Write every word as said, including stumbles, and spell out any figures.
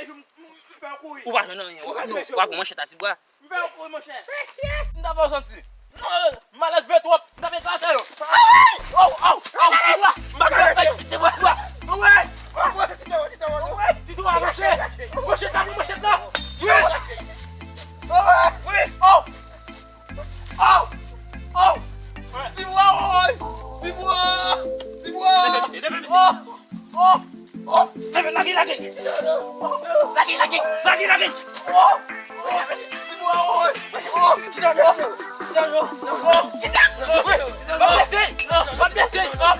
e jou m, m, m fè yo kouri. Ou pa jwenn anyen. Ou pa jwenn anyen. W ap pran manchèt a ti bwa. M fè yo kouri, monchè. M ta fè yo santi. Non, malèz vre twòp. M ta fè eklate yo. Ay! Aw, aw, aw, ti bwa. M pa ka fè yo. Ti bwa, ti bwa. Anwè. Anwè. Ti bwa, monchè. Monchè, ta pran manchèt la. Wi. Anwè. Wi. Aw. Aw. Aw. Ti bwa, woy. Ti bwa. Ti bwa. Leve, mesye, leve, mesye. Aw. Aw. Aw. Leve, lage, lage. Lage, lage. Oh! Oh! Ti bwa, oh! Oh! Ti bwa, oh! Ti bwa, oh! Ti bwa, oh! Ti bwa, oh!